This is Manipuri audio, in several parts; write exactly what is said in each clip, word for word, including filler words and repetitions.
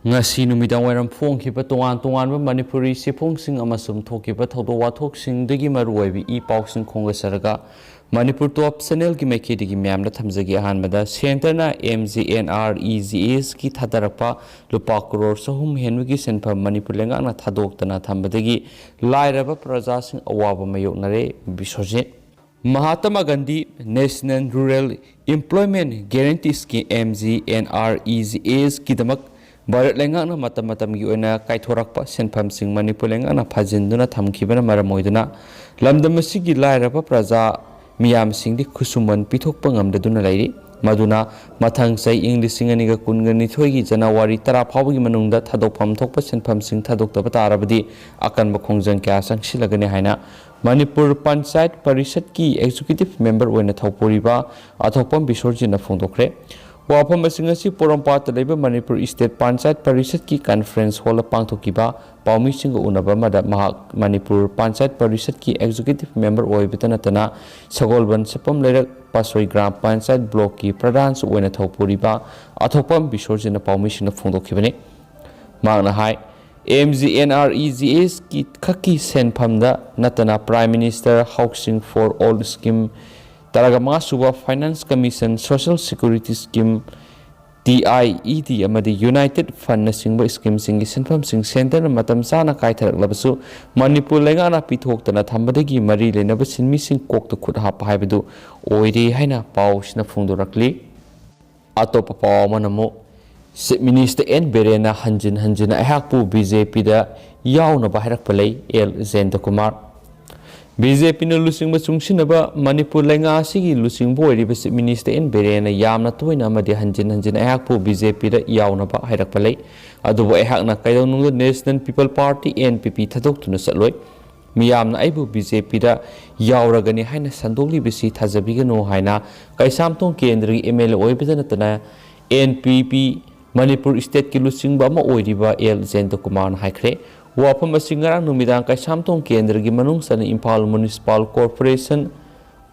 ꯉꯁꯤ ꯅꯨꯃꯤꯗꯥꯡ ꯋꯥꯏꯔꯝ ꯐꯣꯡꯈꯤꯕ ꯇꯣꯉꯥꯟ ꯇꯣꯉꯥꯟꯕ ꯃꯅꯤꯄꯨꯔꯤ ꯆꯦꯐꯣꯡꯁꯤꯡ ꯑꯃꯁꯨꯡ ꯊꯣꯛꯈꯤꯕ ꯊꯧꯗꯣꯛ ꯋꯥꯊꯣꯛꯁꯤꯡꯗꯒꯤ ꯃꯔꯨꯑꯣꯏꯕ ꯏ ꯄꯥꯎꯁꯤꯡ ꯈꯣꯝꯒꯠꯆꯔꯒ ꯃꯅꯤꯄꯨꯔ ꯇꯣꯞ ꯆꯦꯅꯦꯜꯒꯤ ꯃꯥꯏꯀꯩꯗꯒꯤ ꯃꯌꯥꯝꯗ ꯊꯝꯖꯒꯦ꯫ ꯑꯍꯥꯟꯕꯗ, ꯁꯦꯟꯇꯔꯅ M G N R E G ꯑꯦꯁꯀꯤ ꯊꯥꯗꯔꯛꯄ ꯂꯨꯄꯥ ꯀ꯭ꯔꯣꯔ ꯆꯍꯨꯝ ꯍꯦꯟꯕꯒꯤ ꯁꯦꯟꯐꯝ ꯃꯅꯤꯄꯨꯔ ꯂꯩꯉꯥꯛꯅ ꯊꯥꯗꯣꯛꯇꯅ ꯊꯝꯕꯗꯒꯤ ꯂꯥꯏꯔꯕ ꯄ꯭ꯔꯖꯥꯁꯤꯡ ꯑꯋꯥꯕ ꯃꯥꯌꯣꯛꯅꯔꯦ꯫ Biswajit. Mahatma Gandhi national rural employment guarantee scheme, M G N R E G ꯑꯦꯁꯀꯤꯗꯃꯛ ꯚꯥꯔꯠ ꯂꯩꯉꯥꯛꯅ ꯃꯇꯝ ꯃꯇꯝꯒꯤ ꯑꯣꯏꯅ ꯀꯥꯏꯊꯣꯔꯛꯄ ꯁꯦꯟꯐꯝꯁꯤꯡ ꯃꯅꯤꯄꯨꯔ ꯂꯩꯉꯥꯛꯅ ꯐꯥꯖꯤꯟꯗꯨꯅ ꯊꯝꯈꯤꯕꯅ ꯃꯔꯝ ꯑꯣꯏꯗꯨꯅ ꯂꯝꯗꯝ ꯑꯁꯤꯒꯤ ꯂꯥꯏꯔꯕ ꯄ꯭ꯔꯖꯥ ꯃꯤꯌꯥꯝꯁꯤꯡꯗꯤ ꯈꯨꯠꯁꯨꯃꯟ ꯄꯤꯊꯣꯛꯄ ꯉꯝꯗꯗꯨꯅ ꯂꯩꯔꯤ꯫ ꯃꯗꯨꯅ ꯃꯊꯪ ꯆꯍꯤ ꯏꯪ ꯂꯤꯁꯤꯡ ꯑꯅꯤꯒ ꯀꯨꯟꯒ ꯅꯤꯊꯣꯏꯒꯤ ꯖꯅꯋꯥꯔꯤ ꯇꯔꯥ ꯐꯥꯎꯕꯒꯤ ꯃꯅꯨꯡꯗ ꯊꯥꯗꯣꯛꯐꯝ ꯊꯣꯛꯄ ꯁꯦꯟꯐꯝꯁꯤꯡ ꯊꯥꯗꯣꯛꯇꯕ ꯇꯥꯔꯕꯗꯤ ꯑꯀꯟꯕ ꯈꯣꯡꯖꯪ ꯀꯌꯥ ꯆꯪꯁꯤꯜꯂꯒꯅꯤ ꯍꯥꯏꯅ ꯃꯅꯤꯄꯨꯔ ꯄꯟꯆꯥꯌꯠ ꯄꯔꯤꯁꯠꯀꯤ ꯑꯦꯛꯖꯤꯀ꯭ꯌꯨꯇꯤꯚ ꯃꯦꯝꯕꯔ ꯑꯣꯏꯅ ꯊꯧꯄꯨꯔꯤꯕ ꯑꯊꯣꯛꯄꯝ ꯕꯤꯁ꯭ꯋꯔꯖꯤꯠꯅ ꯐꯣꯡꯗꯣꯛꯈ꯭ꯔꯦ꯫ ꯋꯥꯐꯝ ꯑꯁꯤꯡ ꯑꯁꯤ ꯄꯣꯔꯣꯝꯄꯥꯠꯇ ꯂꯩꯕ ꯃꯅꯤꯄꯨꯔ ꯏꯁꯇꯦꯠ ꯄꯟꯆꯥꯌꯠ ꯄꯔꯤꯁꯠꯀꯤ ꯀꯟꯐ꯭ꯔꯦꯟꯁ ꯍꯣꯜꯗ ꯄꯥꯡꯊꯣꯛꯈꯤꯕ ꯄꯥꯎꯃꯤꯁꯤꯡꯒ ꯎꯅꯕ ꯑꯃꯗ ꯃꯍꯥꯛ ꯃꯅꯤꯄꯨꯔ ꯄꯟꯆꯥꯌꯠ ꯄꯔꯤꯁꯠꯀꯤ ꯑꯦꯛꯖꯤꯀ꯭ꯌꯨꯇꯤꯚ ꯃꯦꯝꯕꯔ ꯑꯣꯏꯕꯇ ꯅꯠꯇꯅ ꯁꯒꯣꯜꯕꯟ, ꯁꯄꯝ ꯂꯩꯔꯛ, ꯄꯥꯠꯁꯣꯏ ꯒ꯭ꯔꯥꯝ ꯄꯟꯆꯥꯌꯠ ꯕ꯭ꯂꯣꯛꯀꯤ ꯄ꯭ꯔꯙꯥꯟꯁꯨ ꯑꯣꯏꯅ ꯊꯧꯄꯨꯔꯤꯕ ꯑꯊꯣꯛꯄꯝ ꯕꯤꯁ꯭ꯋꯔꯖꯤꯠꯅ ꯄꯥꯎꯃꯤꯁꯤꯡꯗ ꯐꯣꯡꯗꯣꯛꯈꯤꯕꯅꯤ꯫ ꯃꯍꯥꯛꯅ ꯍꯥꯏ, M G N R E G ꯑꯦꯁꯀꯤ ꯈꯛꯀꯤ ꯁꯦꯟꯐꯝꯗ ꯅꯠꯇꯅ Prime Minister Housing for All Scheme, ꯇꯔꯥꯃꯉꯥ ꯁꯨꯕ Finance Commission, Social Security Scheme, T I E D ꯑꯃꯗꯤ ꯌꯨꯅꯥꯏꯇꯦꯗ ꯐꯟꯅꯆꯤꯡꯕ ꯁ꯭ꯀꯤꯝꯁꯤꯡꯒꯤ ꯁꯦꯟꯐꯝꯁꯤꯡ ꯁꯦꯟꯇꯔꯅ ꯃꯇꯝ ꯆꯥꯅ ꯀꯥꯏꯊꯔꯛꯂꯕꯁꯨ ꯃꯅꯤꯄꯨꯔ ꯂꯩꯉꯥꯛꯅ ꯄꯤꯊꯣꯛꯇꯅ ꯊꯝꯕꯗꯒꯤ ꯃꯔꯤ ꯂꯩꯅꯕ ꯁꯤꯟꯃꯤꯁꯤꯡ ꯀꯣꯛꯇ ꯈꯨꯠ ꯍꯥꯞꯄ ꯍꯥꯏꯕꯗꯨ ꯑꯣꯏꯔꯦ ꯍꯥꯏꯅ ꯄꯥꯎꯁꯤꯅ ꯐꯣꯡꯗꯣꯔꯛꯂꯤ꯫ ꯑꯇꯣꯞꯄ ꯄꯥꯎ ꯑꯃꯅ ꯑꯃꯨꯛ, ꯆꯤꯐ ꯃꯤꯅꯤꯁꯇꯔ ꯑꯦꯟ ꯕꯤꯔꯦꯟꯅ ꯍꯟꯖꯤꯟ ꯍꯟꯖꯤꯟꯅ ꯑꯩꯍꯥꯛꯄꯨ ꯕꯤ ꯖꯦ ꯄꯤꯗ ꯌꯥꯎꯅꯕ ꯍꯥꯏꯔꯛꯄ ꯂꯩ, ꯑꯦꯜ ꯖꯌꯟꯇꯀꯨꯃꯥꯔ꯫ ꯕꯤ ꯖꯦ ꯄꯤꯅ ꯂꯨꯆꯤꯡꯕ ꯆꯨꯡꯁꯤꯟꯅꯕ ꯃꯅꯤꯄꯨꯔ ꯂꯩꯉꯥꯛ ꯑꯁꯤꯒꯤ ꯂꯨꯆꯤꯡꯕ ꯑꯣꯏꯔꯤꯕ ꯆꯤꯐ ꯃꯤꯅꯤꯁꯇꯔ ꯑꯦꯟ ꯕꯤꯔꯦꯟꯅ ꯌꯥꯝꯅ ꯇꯣꯏꯅ ꯑꯃꯗꯤ ꯍꯟꯖꯤꯟ ꯍꯟꯖꯤꯟ ꯑꯩꯍꯥꯛꯄꯨ ꯕꯤ ꯖꯦ ꯄꯤꯗ ꯌꯥꯎꯅꯕ ꯍꯥꯏꯔꯛꯄ ꯂꯩ꯫ ꯑꯗꯨꯕꯨ ꯑꯩꯍꯥꯛꯅ ꯀꯩꯗꯧꯅꯨꯡꯗ National People Party, N P P, ꯊꯥꯗꯣꯛꯇꯨꯅ ꯆꯠꯂꯣꯏ꯫ ꯃꯤꯌꯥꯝꯅ ꯑꯩꯕꯨ ꯕꯤ ꯖꯦ ꯄꯤꯗ ꯌꯥꯎꯔꯒꯅꯤ ꯍꯥꯏꯅ ꯁꯟꯗꯣꯛꯂꯤꯕꯁꯤ ꯊꯥꯖꯕꯤꯒꯅꯨ ꯍꯥꯏꯅ ꯀꯩꯁꯥꯝꯊꯣꯡ ꯀꯦꯟꯗ꯭ꯔꯒꯤ ꯑꯦꯝ ꯑꯦꯜ ꯑꯦ ꯑꯣꯏꯕꯗ ꯅꯠꯇꯅ ꯑꯦꯟ ꯄꯤ ꯄꯤ ꯃꯅꯤꯄꯨꯔ ꯁ꯭ꯇꯦꯠꯀꯤ ꯂꯨꯆꯤꯡꯕ ꯑꯃ ꯑꯣꯏꯔꯤꯕ ꯑꯦꯜ ꯖꯌꯟꯇꯀꯨꯃꯥꯔꯅ ꯍꯥꯏꯈ꯭ꯔꯦ꯫ ꯋꯥꯐꯝ ꯑꯁꯤ ꯉꯔꯥꯡ ꯅꯨꯃꯤꯗꯥꯡ ꯀꯩꯁꯥꯝꯊꯣꯡ ꯀꯦꯟꯗ꯭ꯔꯒꯤ ꯃꯅꯨꯡ ꯆꯟꯅ ꯏꯝꯐꯥꯜ ꯃ꯭ꯌꯨꯅꯤꯁꯤꯄꯥꯜ ꯀꯣꯔꯄꯣꯔꯦꯁꯟ,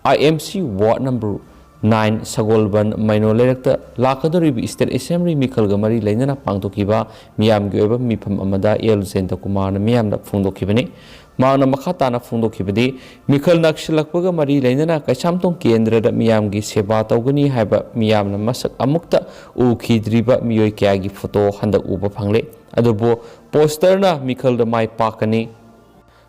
ꯑꯥꯏ M C, ward number nine ꯁꯒꯣꯜꯕꯟ ꯃꯩꯅꯣ ꯂꯩꯔꯛꯇ ꯂꯥꯛꯀꯗꯧꯔꯤꯕ State Assembly ꯃꯤꯈꯜꯒ ꯃꯔꯤ ꯂꯩꯅꯅ ꯄꯥꯡꯊꯣꯛꯈꯤꯕ ꯃꯤꯌꯥꯝꯒꯤ ꯑꯣꯏꯕ ꯃꯤꯐꯝ ꯑꯃꯗ ꯑꯦꯜ ꯖꯌꯟꯇ ꯀꯨꯃꯥꯔꯅ ꯃꯤꯌꯥꯝꯗ ꯐꯣꯡꯗꯣꯛꯈꯤꯕꯅꯤ꯫ ꯃꯍꯥꯛꯅ ꯃꯈꯥ ꯇꯥꯅ ꯐꯣꯡꯗꯣꯛꯈꯤꯕꯗꯤ, ꯃꯤꯈꯜ ꯅꯛꯁꯤꯜꯂꯛꯄꯒ ꯃꯔꯤ ꯂꯩꯅꯅ ꯀꯩꯁꯥꯝꯊꯣꯡ ꯀꯦꯟꯗ꯭ꯔꯗ ꯃꯤꯌꯥꯝꯒꯤ ꯁꯦꯕꯥ ꯇꯧꯒꯅꯤ ꯍꯥꯏꯕ ꯃꯤꯌꯥꯝꯅ ꯃꯁꯛ ꯑꯃꯨꯛꯇ ꯎꯈꯤꯗ꯭ꯔꯤꯕ ꯃꯤꯑꯣꯏ ꯀꯌꯥꯒꯤ ꯐꯣꯇꯣ ꯍꯟꯗꯛ ꯎꯕ ꯐꯪꯂꯦ꯫ ꯑꯗꯨꯕꯨ ꯄꯣꯁꯇꯔꯅ ꯃꯤꯈꯜꯗ ꯃꯥꯏ ꯄꯥꯛꯀꯅꯤ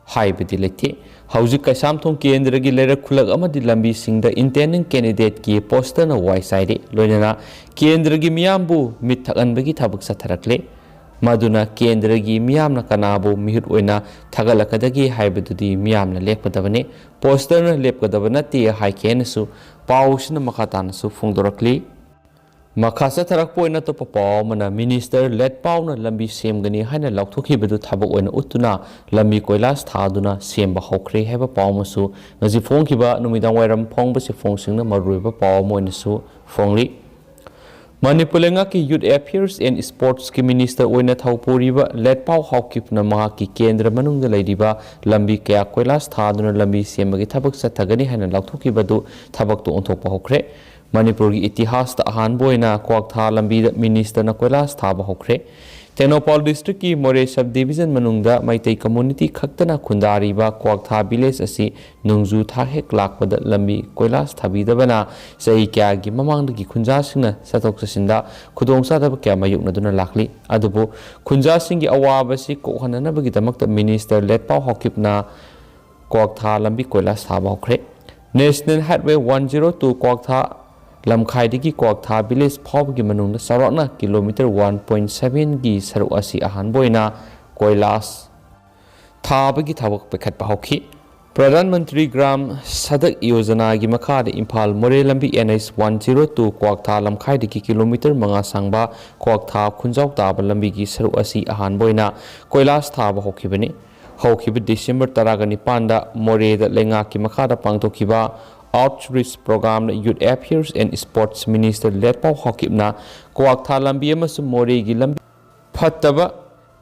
ꯍꯥꯏꯕꯗꯤ ꯂꯩꯇꯦ꯫ ꯍꯧꯖꯤꯛ ꯀꯩꯁꯥꯝꯊꯣꯡ ꯀꯦꯟꯗ꯭ꯔꯒꯤ ꯂꯩꯔꯛ ꯈꯨꯜꯂꯛ ꯑꯃꯗꯤ ꯂꯝꯕꯤꯁꯤꯡꯗ intending candidateꯀꯤ ꯄꯣꯁꯇꯔꯅ ꯋꯥꯏ ꯆꯥꯏꯔꯦ꯫ ꯂꯣꯏꯅꯅ ꯀꯦꯟꯗ꯭ꯔꯒꯤ ꯃꯤꯌꯥꯝꯕꯨ ꯃꯤꯠ ꯊꯛꯍꯟꯕꯒꯤ ꯊꯕꯛ ꯆꯠꯊꯔꯛꯂꯦ꯫ ꯃꯗꯨꯅ ꯀꯦꯟꯗ꯭ꯔꯒꯤ ꯃꯤꯌꯥꯝꯅ ꯀꯅꯥꯕꯨ ꯃꯤꯍꯨꯠ ꯑꯣꯏꯅ ꯊꯥꯒꯠꯂꯛꯀꯗꯒꯦ ꯍꯥꯏꯕꯗꯨꯗꯤ ꯃꯤꯌꯥꯝꯅ ꯂꯦꯞꯀꯗꯕꯅꯤ꯫ ꯄꯣꯁꯇꯔꯅ ꯂꯦꯞꯀꯗꯕ ꯅꯠꯇꯦ ꯍꯥꯏꯈꯤ ꯍꯥꯏꯅꯁꯨ ꯄꯥꯎꯁꯤꯅ ꯃꯈꯥ ꯇꯥꯅꯁꯨ ꯐꯣꯡꯗꯣꯔꯛꯂꯤ꯫ ꯃꯈꯥ ꯆꯠꯊꯔꯛꯄ ꯑꯣꯏꯅ ꯑꯇꯣꯞꯄ ꯄꯥꯎ ꯑꯃꯅ, ꯃꯤꯅꯤꯁꯇꯔ ꯂꯦꯠꯄꯥꯎꯅ ꯂꯝꯕꯤ ꯁꯦꯝꯒꯅꯤ ꯍꯥꯏꯅ ꯂꯥꯎꯊꯣꯛꯈꯤꯕꯗꯨ ꯊꯕꯛ ꯑꯣꯏꯅ ꯎꯠꯇꯨꯅ ꯂꯝꯕꯤ ꯀꯣꯏꯂꯥꯁ ꯊꯥꯗꯨꯅ ꯁꯦꯝꯕ ꯍꯧꯈ꯭ꯔꯦ ꯍꯥꯏꯕ ꯄꯥꯎ ꯑꯃꯁꯨ ꯉꯁꯤ ꯐꯣꯡꯈꯤꯕ ꯅꯨꯃꯤꯗꯥꯡ ꯋꯥꯏꯔꯝ ꯐꯣꯡꯕꯁꯤ ꯐꯣꯡꯁꯤꯡꯅ ꯃꯔꯨꯑꯣꯏꯕ ꯄꯥꯎ ꯑꯃ ꯑꯣꯏꯅꯁꯨ ꯐꯣꯡꯂꯤ꯫ ꯃꯅꯤꯄꯨꯔ ꯂꯩꯉꯥꯛꯀꯤ Youth Affairs and Sportsꯀꯤ ꯃꯤꯅꯤꯁꯇꯔ ꯑꯣꯏꯅ ꯊꯧ ꯄꯨꯔꯤꯕ ꯂꯦꯠꯄꯥꯎ ꯍꯥꯎꯀꯤꯞꯅ ꯃꯍꯥꯛꯀꯤ ꯀꯦꯟꯗ꯭ꯔ ꯃꯅꯨꯡꯗ ꯂꯩꯔꯤꯕ ꯂꯝꯕꯤ ꯀꯌꯥ ꯀꯣꯏꯂꯥꯁ ꯊꯥꯗꯨꯅ ꯂꯝꯕꯤ ꯁꯦꯝꯕꯒꯤ ꯊꯕꯛ ꯆꯠꯊꯒꯅꯤ ꯍꯥꯏꯅ ꯂꯥꯎꯊꯣꯛꯈꯤꯕꯗꯨ ꯊꯕꯛꯇ ꯑꯣꯟꯊꯣꯛꯄ ꯍꯧꯈ꯭ꯔꯦ꯫ ꯃꯅꯤꯄꯨꯔꯒꯤ ꯏꯇꯤꯍꯥꯁꯇ ꯑꯍꯥꯟꯕ ꯑꯣꯏꯅ ꯀ꯭ꯋꯥꯛꯊꯥ ꯂꯝꯕꯤꯗ ꯃꯤꯅꯤꯁꯇꯔꯅ ꯀꯣꯏꯂꯥꯁ ꯊꯥꯕ ꯍꯧꯈ꯭ꯔꯦ꯫ ꯇꯦꯡꯅꯧꯄꯥꯜ ꯗꯤꯁꯇ꯭ꯔꯤꯛꯀꯤ ꯃꯣꯔꯦ ꯁꯕ ꯗꯤꯕꯤꯖꯟ ꯃꯅꯨꯡꯗ ꯃꯩꯇꯩ ꯀꯝꯃꯨꯅꯤꯇꯤ ꯈꯛꯇꯅ ꯈꯨꯟꯗꯥꯔꯤꯕ ꯀ꯭ꯋꯥꯛꯊꯥ ꯚꯤꯂꯦꯖ ꯑꯁꯤ ꯅꯣꯡꯖꯨ ꯊꯥ ꯍꯦꯛ ꯂꯥꯛꯄꯗ ꯂꯝꯕꯤ ꯀꯣꯏꯂꯥꯁ ꯊꯥꯕꯤꯗꯕꯅ ꯆꯍꯤ ꯀꯌꯥꯒꯤ ꯃꯃꯥꯡꯗꯒꯤ ꯈꯨꯟꯖꯥꯁꯤꯡꯅ ꯆꯠꯊꯣꯛ ꯆꯠꯁꯤꯟꯗ ꯈꯨꯗꯣꯡꯆꯥꯗꯕ ꯀꯌꯥ ꯃꯥꯌꯣꯛꯅꯗꯨꯅ ꯂꯥꯛꯂꯤ꯫ ꯑꯗꯨꯕꯨ ꯈꯨꯟꯖꯥꯁꯤꯡꯒꯤ ꯑꯋꯥꯕꯁꯤ ꯀꯣꯛꯍꯟꯅꯅꯕꯒꯤꯗꯃꯛꯇ ꯃꯤꯅꯤꯁꯇꯔ ꯂꯦꯠꯄꯥꯎ ꯍꯥꯎꯀꯤꯞꯅ ꯀ꯭ꯋꯥꯛꯊꯥ ꯂꯝꯕꯤ ꯀꯣꯏꯂꯥꯁ ꯊꯥꯕ ꯍꯧꯈ꯭ꯔꯦ꯫ National Highway one zero two Kwakta ꯂꯝꯈꯥꯏꯗꯒꯤ ꯀ꯭ꯋꯥꯛꯊꯥ ꯚꯤꯂꯦꯖ ꯐꯥꯎꯕꯒꯤ ꯃꯅꯨꯡꯗ ꯆꯥꯎꯔꯥꯛꯅ ꯀꯤꯂꯣꯃꯤꯇꯔ one point sevenꯒꯤ ꯁꯔꯨꯛ ꯑꯁꯤ ꯑꯍꯥꯟꯕ ꯑꯣꯏꯅ ꯀꯣꯏꯂꯥꯁ ꯊꯥꯕꯒꯤ ꯊꯕꯛ ꯄꯥꯏꯈꯠꯄ ꯍꯧꯈꯤ꯫ ꯄ꯭ꯔꯙꯥꯟ ꯃꯟꯇ꯭ꯔꯤ ꯒ꯭ꯔꯥꯝ ꯁꯗꯛ ꯌꯣꯖꯅꯥꯒꯤ ꯃꯈꯥꯗ ꯏꯝꯐꯥꯜ ꯃꯣꯔꯦ ꯂꯝꯕꯤ N H one zero two Kwakta ꯂꯝꯈꯥꯏꯗꯒꯤ ꯀꯤꯂꯣꯃꯤꯇꯔ ꯃꯉꯥ ꯁꯥꯡꯕ ꯀ꯭ꯋꯥꯛꯊꯥ ꯈꯨꯟꯖꯥꯎ ꯇꯥꯕ ꯂꯝꯕꯤꯒꯤ ꯁꯔꯨꯛ ꯑꯁꯤ ꯑꯍꯥꯟꯕ ꯑꯣꯏꯅ ꯀꯣꯏꯂꯥꯁ ꯊꯥꯕ ꯍꯧꯈꯤꯕꯅꯤ꯫ ꯍꯧꯈꯤꯕ ꯗꯤꯁꯦꯝꯕꯔ ꯇꯔꯥꯒ ꯅꯤꯄꯥꯟꯗ ꯃꯣꯔꯦꯗ ꯂꯩꯉꯥꯛꯀꯤ ꯃꯈꯥꯗ ꯄꯥꯡꯊꯣꯛꯈꯤꯕ Outreach Programꯗ Youth Affairs and Sports Minister ꯂꯦꯠꯄꯥꯎ ꯍꯥꯎꯀꯤꯞꯅ ꯀ꯭ꯋꯥꯛꯊꯥ ꯂꯝꯕꯤ ꯑꯃꯁꯨꯡ ꯃꯣꯔꯦꯒꯤ ꯂꯝꯕꯤ ꯐꯠꯇꯕ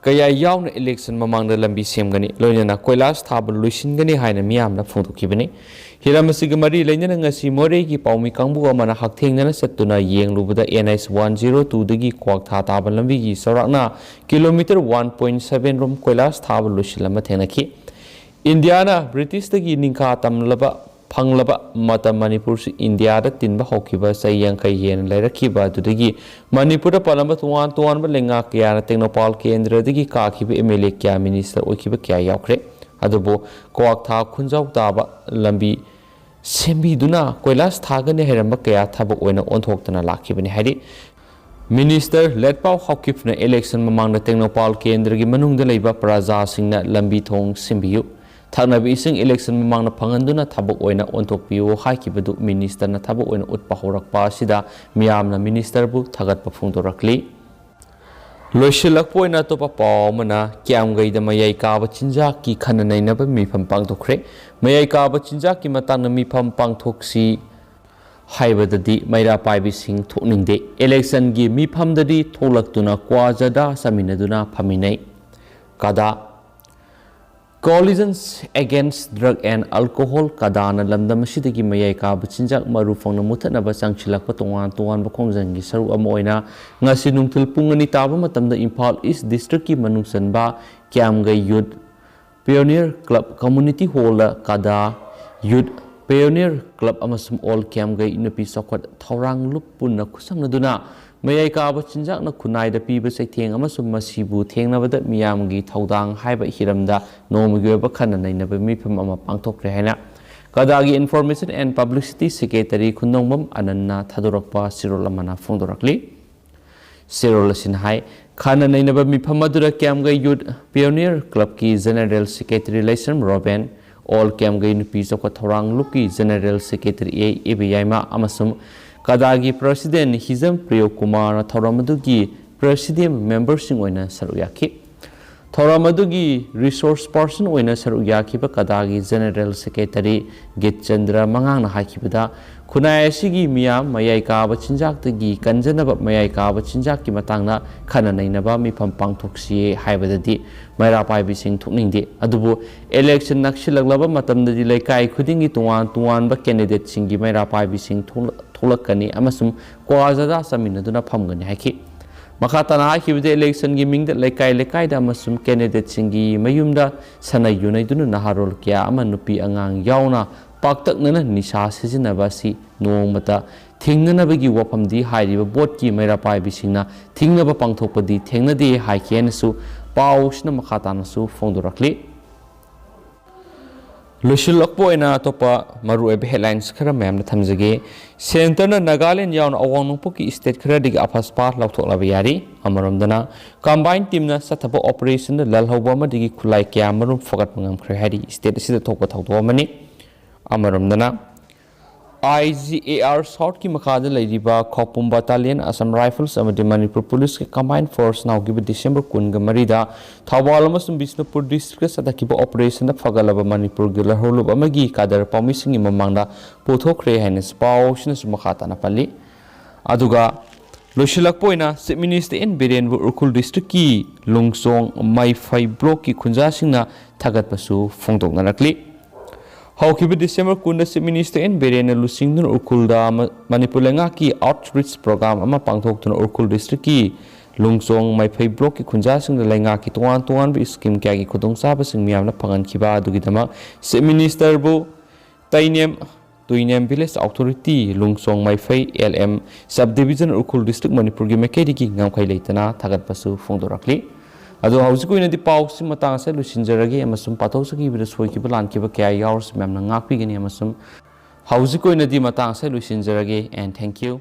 ꯀꯌꯥ ꯌꯥꯎꯅ ꯏꯂꯦꯛꯁꯟ ꯃꯃꯥꯡꯗ ꯂꯝꯕꯤ ꯁꯦꯝꯒꯅꯤ, ꯂꯣꯏꯅꯅ ꯀꯣꯏꯂꯥꯁ ꯊꯥꯕ ꯂꯣꯏꯁꯤꯟꯒꯅꯤ ꯍꯥꯏꯅ ꯃꯤꯌꯥꯝꯅ ꯐꯣꯡꯗꯣꯛꯈꯤꯕꯅꯤ꯫ ꯍꯤꯔꯝ ꯑꯁꯤꯒ ꯃꯔꯤ ꯂꯩꯅꯅ ꯉꯁꯤ ꯃꯣꯔꯦꯒꯤ ꯄꯥꯎꯃꯤ ꯀꯥꯡꯕꯨ ꯑꯃꯅ ꯍꯛꯊꯦꯡꯅꯅ ꯆꯠꯇꯨꯅ ꯌꯦꯡꯂꯨꯕꯗ N H one zero two ꯗꯒꯤ ꯀ꯭ꯋꯥꯛꯊꯥ ꯇꯥꯕ ꯂꯝꯕꯤꯒꯤ ꯆꯥꯎꯔꯥꯛꯅ ꯀꯤꯂꯣꯃꯤꯇꯔ one point seven ꯔꯣꯝ ꯀꯣꯏꯂꯥꯁ ꯊꯥꯕ ꯂꯣꯏꯁꯤꯜꯂꯝꯕ ꯊꯦꯡꯅꯈꯤ꯫ ꯏꯟꯗꯤꯌꯥꯅ ꯕ꯭ꯔꯤꯇꯤꯁꯇꯒꯤ ꯅꯤꯡꯈꯥ ꯇꯝꯂꯕ ꯐꯪꯂꯕ ꯃꯇꯝ ꯃꯅꯤꯄꯨꯔꯁꯨ ꯏꯟꯗꯤꯌꯥꯗ ꯇꯤꯟꯕ ꯍꯧꯈꯤꯕ ꯆꯍꯤ ꯌꯥꯡꯈꯩ ꯍꯦꯟꯅ ꯂꯩꯔꯛꯈꯤꯕ ꯑꯗꯨꯗꯒꯤ ꯃꯅꯤꯄꯨꯔꯗ ꯄꯥꯜꯂꯝꯕ ꯇꯣꯉꯥꯟ ꯇꯣꯉꯥꯟꯕ ꯂꯩꯉꯥꯛ ꯀꯌꯥꯅ ꯇꯦꯡꯅꯧꯄꯥꯜ ꯀꯦꯟꯗ꯭ꯔꯗꯒꯤ ꯀꯥꯈꯤꯕ M L A ꯀꯌꯥ, ꯃꯤꯅꯤꯁꯇꯔ ꯑꯣꯏꯈꯤꯕ ꯀꯌꯥ ꯌꯥꯎꯈ꯭ꯔꯦ꯫ ꯑꯗꯨꯕꯨ ꯀ꯭ꯋꯥꯛꯊꯥ ꯈꯨꯟꯖꯥꯎ ꯇꯥꯕ ꯂꯝꯕꯤ ꯁꯦꯝꯕꯤꯗꯨꯅ ꯀꯣꯏꯂꯥꯁ ꯊꯥꯒꯅꯤ ꯍꯥꯏꯔꯝꯕ ꯀꯌꯥ ꯊꯕꯛ ꯑꯣꯏꯅ ꯑꯣꯟꯊꯣꯛꯇꯅ ꯂꯥꯛꯈꯤꯕꯅꯤ ꯍꯥꯏꯔꯤ꯫ ꯃꯤꯅꯤꯁꯇꯔ ꯂꯦꯠꯄꯥꯎ ꯍꯥꯎꯀꯤꯞꯅ ꯏꯂꯦꯛꯁꯟ ꯃꯃꯥꯡꯗ ꯇꯦꯡꯅꯧꯄꯥꯜ ꯀꯦꯟꯗ꯭ꯔꯒꯤ ꯃꯅꯨꯡꯗ ꯂꯩꯕ ꯄ꯭ꯔꯖꯥꯁꯤꯡꯅ ꯂꯝꯕꯤ ꯊꯣꯡ ꯁꯦꯝꯕꯤꯌꯨ, ꯊꯛꯅꯕ ꯏꯁꯤꯡ ꯏꯂꯦꯛꯁꯟ ꯃꯃꯥꯡꯗ ꯐꯪꯍꯟꯗꯨꯅ ꯊꯕꯛ ꯑꯣꯏꯅ ꯑꯣꯟꯊꯣꯛꯄꯤꯌꯨ ꯍꯥꯏꯈꯤꯕꯗꯨ ꯃꯤꯅꯤꯁꯇꯔꯅ ꯊꯕꯛ ꯑꯣꯏꯅ ꯎꯠꯄ ꯍꯧꯔꯛꯄ ꯑꯁꯤꯗ ꯃꯤꯌꯥꯝꯅ ꯃꯤꯅꯤꯁꯇꯔꯕꯨ ꯊꯥꯒꯠꯄ ꯐꯣꯡꯗꯣꯔꯛꯂꯤ꯫ ꯂꯣꯏꯁꯤꯜꯂꯛꯄ ꯑꯣꯏꯅ ꯑꯇꯣꯞꯄ ꯄꯥꯎ ꯑꯃꯅ, ꯀ꯭ꯌꯥꯝꯒꯩꯗ ꯃꯌꯥꯏ ꯀꯥꯕ ꯆꯤꯟꯖꯥꯛꯀꯤ ꯈꯟꯅ ꯅꯩꯅꯕ ꯃꯤꯐꯝ ꯄꯥꯡꯊꯣꯛꯈ꯭ꯔꯦ꯫ ꯃꯌꯥꯏ ꯀꯥꯕ ꯆꯤꯟꯖꯥꯛꯀꯤ ꯃꯇꯥꯡꯗ ꯃꯤꯐꯝ ꯄꯥꯡꯊꯣꯛꯁꯤ ꯍꯥꯏꯕꯗꯗꯤ ꯃꯩꯔꯥ ꯄꯥꯏꯕꯤꯁꯤꯡ ꯊꯣꯛꯅꯤꯡꯗꯦ꯫ ꯏꯂꯦꯛꯁꯟꯒꯤ ꯃꯤꯐꯝꯗꯗꯤ ꯊꯣꯛꯂꯛꯇꯨꯅ ꯀ꯭ꯋꯥ ꯖꯔꯗꯥ ꯆꯥꯃꯤꯟꯅꯗꯨꯅ ꯐꯝꯃꯤꯟꯅꯩ꯫ ꯀꯗꯥ, Coalition Against Drug and Alcohol, ꯀꯗꯥꯅ ꯂꯝꯗꯝ ꯑꯁꯤꯗꯒꯤ ꯃꯌꯥꯏ ꯀꯥꯕ ꯆꯤꯟꯖꯥꯛ ꯃꯔꯨ ꯐꯪꯅ ꯃꯨꯊꯠꯅꯕ ꯆꯪꯁꯤꯜꯂꯛꯄ ꯇꯣꯉꯥꯟ ꯇꯣꯉꯥꯟꯕ ꯈꯣꯡꯖꯪꯒꯤ ꯁꯔꯨꯛ ꯑꯃ ꯑꯣꯏꯅ ꯉꯁꯤ ꯅꯨꯡꯊꯤꯜ ꯄꯨꯡ ꯑꯅꯤ ꯇꯥꯕ ꯃꯇꯝꯗ ꯏꯝꯐꯥꯜ ꯏꯁ ꯗꯤꯁꯇ꯭ꯔꯤꯛꯀꯤ ꯃꯅꯨꯡ ꯆꯟꯕ ꯀ꯭ꯌꯥꯝꯒꯩ ꯌꯨꯠ ꯄꯤꯌꯣꯅꯤꯌꯔ ꯀ꯭ꯂꯕ ꯀꯝꯃꯨꯅꯤꯇꯤ ꯍꯣꯜꯗ ꯀꯗꯥ ꯌꯨꯠ ꯄꯤꯌꯣꯅꯤꯌꯔ ꯀ꯭ꯂꯕ ꯑꯃꯁꯨꯡ ꯑꯣꯜ ꯀ꯭ꯌꯥꯝꯒꯩ ꯅꯨꯄꯤ ꯆꯥꯎꯈꯠ ꯊꯧꯔꯥꯡ ꯂꯨꯞ ꯄꯨꯟꯅ ꯈꯨꯠꯁꯝꯅꯗꯨꯅ ꯃꯌꯥꯏ ꯀꯥꯕ ꯆꯤꯟꯖꯥꯛꯅ ꯈꯨꯟꯅꯥꯏꯗ ꯄꯤꯕ ꯆꯩꯊꯦꯡ ꯑꯃꯁꯨꯡ ꯃꯁꯤꯕꯨ ꯊꯦꯡꯅꯕꯗ ꯃꯤꯌꯥꯝꯒꯤ ꯊꯧꯗꯥꯡ ꯍꯥꯏꯕ ꯍꯤꯔꯝꯗ ꯅꯣꯡꯃꯒꯤ ꯑꯣꯏꯕ ꯈꯟꯅ ꯅꯩꯅꯕ ꯃꯤꯐꯝ ꯑꯃ ꯄꯥꯡꯊꯣꯛꯈ꯭ꯔꯦ ꯍꯥꯏꯅ ꯀꯗꯥꯒꯤ Information and Publicity Secretary ꯈꯨꯟꯗꯣꯡꯕꯝ ꯑꯅꯟꯅ ꯊꯥꯗꯣꯔꯛꯄ ꯆꯦꯔꯣꯜ ꯑꯃꯅ ꯐꯣꯡꯗꯣꯔꯛꯂꯤ꯫ ꯆꯦꯔꯣꯜ ꯑꯁꯤꯅ ꯍꯥꯏ, ꯈꯟꯅ ꯅꯩꯅꯕ ꯃꯤꯐꯝ ꯑꯗꯨꯗ ꯀ꯭ꯌꯥꯝꯒꯩ ꯌꯨꯠ ꯄꯤꯌꯣꯅꯤꯌꯔ ꯀ꯭ꯂꯕꯀꯤ ꯖꯦꯅꯦꯔꯦꯜ ꯁꯦꯀ꯭ꯔꯦꯇꯔꯤ ꯂꯩꯁ꯭ꯔꯝ ꯔꯣꯕꯦꯟ, ꯑꯣꯜ ꯀ꯭ꯌꯥꯝꯒꯩ ꯅꯨꯄꯤ ꯆꯥꯎꯈꯠ ꯊꯧꯔꯥꯡ ꯂꯨꯞꯀꯤ ꯖꯦꯅꯦꯔꯦꯜ ꯁꯦꯀ꯭ꯔꯦꯇꯔꯤ ꯑꯦ ꯏꯕꯦꯌꯥꯏꯃ ꯑꯃꯁꯨꯡ ꯀꯗꯥꯒꯤ ꯄ꯭ꯔꯁꯤꯗꯦꯟ ꯍꯤꯖꯝ ꯄ꯭ꯔꯤꯌꯣ ꯀꯨꯃꯥꯔꯅ ꯊꯧꯔꯝ ꯑꯗꯨꯒꯤ ꯄ꯭ꯔꯁꯤꯗꯤꯌꯝ ꯃꯦꯝꯕꯔꯁꯤꯡ ꯑꯣꯏꯅ ꯁꯔꯨꯛ ꯌꯥꯈꯤ꯫ ꯊꯧꯔꯝ ꯑꯗꯨꯒꯤ resource person ꯑꯣꯏꯅ ꯁꯔꯨꯛ ꯌꯥꯈꯤꯕ ꯀꯗꯥꯒꯤ General Secretary ꯒꯤꯠꯆꯟꯗ꯭ꯔ ꯃꯉꯥꯡꯅ ꯍꯥꯏꯈꯤꯕꯗ, ꯈꯨꯟꯅꯥꯏ ꯑꯁꯤꯒꯤ ꯃꯤꯌꯥꯝ ꯃꯌꯥꯏ ꯀꯥꯕ ꯆꯤꯟꯖꯥꯛꯇꯒꯤ ꯀꯟꯖꯅꯕ ꯃꯌꯥꯏ ꯀꯥꯕ ꯆꯤꯟꯖꯥꯛꯀꯤ ꯃꯇꯥꯡꯗ ꯈꯟꯅ ꯅꯩꯅꯕ ꯃꯤꯐꯝ ꯄꯥꯡꯊꯣꯛꯁꯤ ꯍꯥꯏꯕꯗꯗꯤ ꯃꯩꯔꯥ ꯄꯥꯏꯕꯤꯁꯤꯡ ꯊꯣꯛꯅꯤꯡꯗꯦ꯫ ꯑꯗꯨꯕꯨ election ꯅꯛꯁꯤꯜꯂꯛꯂꯕ ꯃꯇꯝꯗꯗꯤ ꯂꯩꯀꯥꯏ ꯈꯨꯗꯤꯡꯒꯤ ꯇꯣꯉꯥꯟ ꯇꯣꯉꯥꯟꯕ candidateꯁꯤꯡꯒꯤ ꯃꯩꯔꯥ ꯄꯥꯏꯕꯤꯁꯤꯡ ꯊꯣꯛꯂ-, ꯊꯣꯛꯂꯛꯀꯅꯤ ꯑꯃꯁꯨꯡ ꯀ꯭ꯋꯥ ꯖꯥꯗꯥ ꯆꯥꯃꯤꯟꯅꯗꯨꯅ ꯐꯝꯒꯅꯤ ꯍꯥꯏꯈꯤ꯫ ꯃꯈꯥ ꯇꯥꯅ ꯍꯥꯏꯈꯤꯕꯗ, electionꯒꯤ ꯃꯤꯡꯗ ꯂꯩꯀꯥꯏ ꯂꯩꯀꯥꯏꯗ ꯑꯃꯁꯨꯡ candidateꯁꯤꯡꯒꯤ ꯃꯌꯨꯝꯗ ꯁꯥꯟꯅ ꯌꯨꯅꯩꯗꯨꯅ ꯅꯍꯥꯔꯣꯜ ꯀꯌꯥ ꯑꯃ ꯅꯨꯄꯤ ꯑꯉꯥꯡ ꯌꯥꯎꯅ ꯄꯥꯛꯇꯛꯅꯅ ꯅꯤꯁꯥ ꯁꯤꯖꯤꯟꯅꯕ ꯑꯁꯤ ꯅꯣꯡꯃꯇ ꯊꯤꯡꯅꯅꯕꯒꯤ ꯋꯥꯐꯝꯗꯤ ꯍꯥꯏꯔꯤꯕ ꯕꯣꯠꯀꯤ ꯃꯩꯔꯥ ꯄꯥꯏꯕꯤꯁꯤꯡꯅ ꯊꯤꯡꯅꯕ ꯄꯥꯡꯊꯣꯛꯄꯗꯤ ꯊꯦꯡꯅꯗꯦ ꯍꯥꯏꯈꯤ ꯍꯥꯏꯅꯁꯨ ꯄꯥꯎꯁꯤꯅ ꯃꯈꯥ ꯇꯥꯅꯁꯨ ꯐꯣꯡꯗꯣꯔꯛꯂꯤ꯫ ꯂꯣꯏꯁꯤꯜꯂꯛꯄ ꯑꯣꯏꯅ ꯑꯇꯣꯞꯄ ꯃꯔꯨꯑꯣꯏꯕ headlines ꯈꯔ ꯃꯌꯥꯝꯅ ꯊꯝꯖꯒꯦ꯫ Centreꯅ ꯅꯥꯒꯥꯂꯦꯟ ꯌꯥꯎꯅ ꯑꯋꯥꯡ ꯅꯣꯡꯄꯣꯛꯀꯤ state ꯈꯔꯗꯒꯤ ꯑꯐꯁꯄꯥ ꯂꯧꯊꯣꯛꯂꯕ ꯌꯥꯔꯤ꯫ ꯑꯃꯔꯣꯝꯗꯅ, combined teamꯅ ꯆꯠꯊꯕ operationꯗ ꯂꯥꯜꯍꯧꯕ ꯑꯃꯗꯒꯤ ꯈꯨꯠꯂꯥꯏ ꯀꯌꯥ ꯃꯔꯨꯝ ꯐꯒꯠꯄ ꯉꯝꯈ꯭ꯔꯦ ꯍꯥꯏꯔꯤ state ꯑꯁꯤꯗ ꯊꯣꯛꯄ ꯊꯧꯗꯣꯛ ꯑꯃꯅꯤ꯫ ꯑꯃꯔꯣꯝꯗꯅ, I G A R Southꯀꯤ ꯃꯈꯥꯗ ꯂꯩꯔꯤꯕ ꯈꯧꯄꯨꯝ Battalion, Assam Rifles ꯑꯃꯗꯤ ꯃꯅꯤꯄꯨꯔ Policeꯀꯤ combined force ꯍꯧꯈꯤꯕ December ꯀꯨꯟꯒ ꯃꯔꯤꯗ ꯊꯧꯕꯥꯜ ꯑꯃꯁꯨꯡ ꯕꯤꯁꯅꯨꯄꯨꯔ districtꯇ ꯆꯠꯊꯈꯤꯕ operationꯗ ꯐꯒꯠꯂꯕ ꯃꯅꯤꯄꯨꯔꯒꯤ ꯂꯥꯜꯍꯧꯂꯨꯞ ꯑꯃꯒꯤ cadre ꯄꯥꯎꯃꯤꯁꯤꯡꯒꯤ ꯃꯃꯥꯡꯗ ꯄꯨꯊꯣꯛꯈ꯭ꯔꯦ ꯍꯥꯏꯅ ꯄꯥꯎꯁꯤꯅꯁꯨ ꯃꯈꯥ ꯇꯥꯅ ꯄꯜꯂꯤ꯫ ꯑꯗꯨꯒ ꯂꯣꯏꯁꯤꯜꯂꯛꯄ ꯑꯣꯏꯅ Chief Minister N ꯕꯤꯔꯦꯟꯕꯨ ꯎꯈ꯭ꯔꯨꯜ districtꯀꯤ ꯂꯣꯡꯆꯣꯡ ꯃꯩꯐꯩ blockꯀꯤ ꯈꯨꯟꯖꯥꯁꯤꯡꯅ ꯊꯥꯒꯠꯄꯁꯨ ꯐꯣꯡꯗꯣꯛꯅꯔꯛꯂꯤ꯫ ꯍꯧꯈꯤꯕ December ꯀꯨꯟꯗ Chief Minister N ꯕꯤꯔꯦꯟꯅ ꯂꯨꯆꯤꯡꯗꯨꯅ ꯎꯈ꯭ꯔꯨꯜꯗ ꯃ-, ꯃꯅꯤꯄꯨꯔ ꯂꯩꯉꯥꯛꯀꯤ outreach program ꯑꯃ ꯄꯥꯡꯊꯣꯛꯇꯨꯅ ꯎꯈ꯭ꯔꯨꯜ districtꯀꯤ ꯂꯣꯡꯆꯣꯡ ꯃꯩꯐꯩ blockꯀꯤ ꯈꯨꯟꯖꯥꯁꯤꯡꯗ ꯂꯩꯉꯥꯛꯀꯤ ꯇꯣꯉꯥꯟ ꯇꯣꯉꯥꯟꯕ scheme ꯀꯌꯥꯒꯤ ꯈꯨꯗꯣꯡꯆꯥꯕꯁꯤꯡ ꯃꯤꯌꯥꯝꯅ ꯐꯪꯍꯟꯈꯤꯕ ꯑꯗꯨꯒꯤꯗꯃꯛ Chief Ministerꯕꯨ ꯇꯩꯅꯦꯝ ꯇꯨꯏꯅꯦꯝ Village Authority, ꯂꯣꯡꯆꯣꯡ ꯃꯩꯐꯩ L M Subdivision, Ukhrul district, ꯃꯅꯤꯄꯨꯔꯒꯤ ꯃꯥꯏꯀꯩꯗꯒꯤ ꯉꯝꯈꯩ ꯂꯩꯇꯅ ꯊꯥꯒꯠꯄꯁꯨ ꯐꯣꯡꯗꯣꯔꯛꯂꯤ꯫ ꯑꯗꯣ ꯍꯧꯖꯤꯛ ꯑꯣꯏꯅꯗꯤ ꯄꯥꯎꯁꯤ ꯃꯇꯥꯡ ꯑꯁꯤꯗ ꯂꯣꯏꯁꯤꯟꯖꯔꯒꯦ ꯑꯃꯁꯨꯡ ꯄꯥꯊꯣꯛꯆꯈꯤꯕꯗ ꯁꯣꯏꯈꯤꯕ ꯂꯥꯟꯈꯤꯕ ꯀꯌꯥ ꯌꯥꯎꯔꯁꯨ ꯃꯌꯥꯝꯅ ꯉꯥꯛꯄꯤꯒꯅꯤ ꯑꯃꯁꯨꯡ ꯍꯧꯖꯤꯛ ꯑꯣꯏꯅꯗꯤ ꯃꯇꯥꯡ ꯑꯁꯤꯗ ꯂꯣꯏꯁꯤꯟꯖꯔꯒꯦ and thank you꯫